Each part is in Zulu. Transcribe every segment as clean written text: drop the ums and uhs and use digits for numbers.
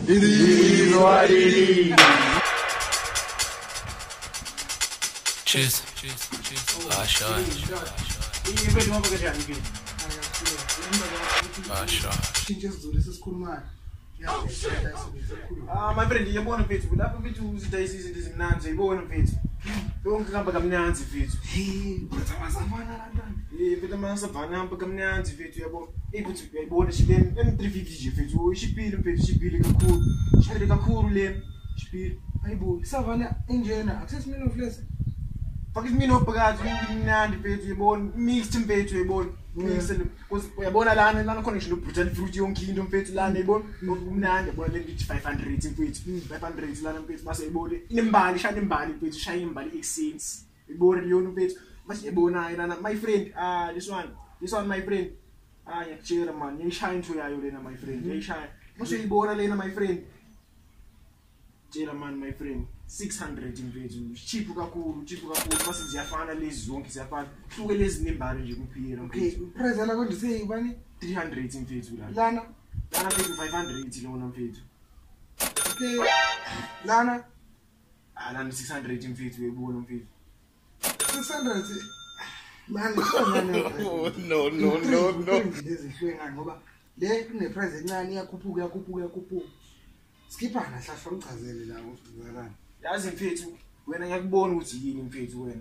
It is what it is. Cheers. Cheers. Cheers. Ah, sure. Ah, sure. Ah, my friend, yabona mfethu lapho mfethu uzidayisa izinto ezimnandi uyibona mfethu. Yonke kuhamba kamnandi mfethu. Hey, mfethu amasavana lantwana. Eh, mfethu amasavana hamba kamnandi mfethu yabo. Eh, mfethu uyayibona shibeni M350 nje mfethu. Ishibile mfethu, ishibile kakhulu. Ishibile kakhulu le. Ishibile. Hayibo, isavana enjena akusesimini of lesi. Faka isimini phakathi kumnandi mfethu uyabona. Mixed mfethu uyabona. Mixed uyabona lana lana khona ngisho brutal fruit yonke into mfethu lana uyabona. Kumnandi yabona le ngithi 500 mfethu. 500 lana mfethu mase uyibona inembali shaya imbali mfethu shaya imbali essence. Uyibona leyo mfethu. Mase uyibona lana my friend, ah this one my friend. Ah ngiyakutshela man, ngiyishaya into yayo lena my friend. Ngiyishaya. Mase uyibona lena my friend. Tshela man my friend 600 mfethu cheap kakhulu mase ziyafana lezi zonke ziyafana hluke lezi nembali nje kuphela. Okay, price la konje seyibani 300 mfethu lana lana lana mfethu 500 lona mfethu. Okay, lana ah lana 600 mfethu uyibona mfethu 600 man. No no no no lezi hluke ngani ngoba le kune price encane iyakhuphuka iyakhuphuka. Skiphana hlahla umchazele la usizalana. Yazi mfethu wena ngiyakubona ukuthi yini mfethu wena.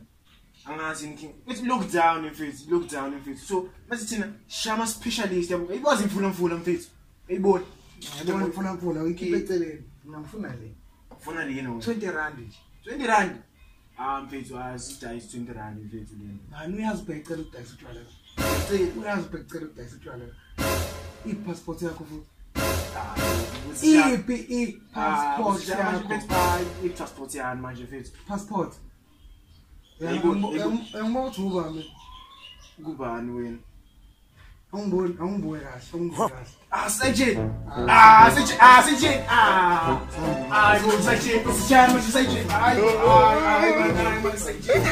Angazi inkinga. Uthi lockdown mfethu, lockdown mfethu. So mase thina shama specialist yabo. Ayikwazi imfula mfethu. Ayibona. Yabona imfula uyikhiphe eceleni. Mina ngifuna le. Ufuna le no. 20 rand nje. 20 rand. Ah mfethu asidayisi 20 rand mfethu lena. Mani uyazibhecela ukudayisa utshwala. Uyazibhecela ukudayisa utshwala. I-passport yakho futhi. Iphi i-passport yakho? I-passport yani manje mfethu. Passport. Ngibona ukuthi ubani. Kubani wena? Awungiboni, awungibuke kahle, awungibuke kahle. Ah Sajid. Ah Sajid, ah Sajid. Ah. Ah Sajid, Sajid, Sajid. Ay, ay, ay, Sajid.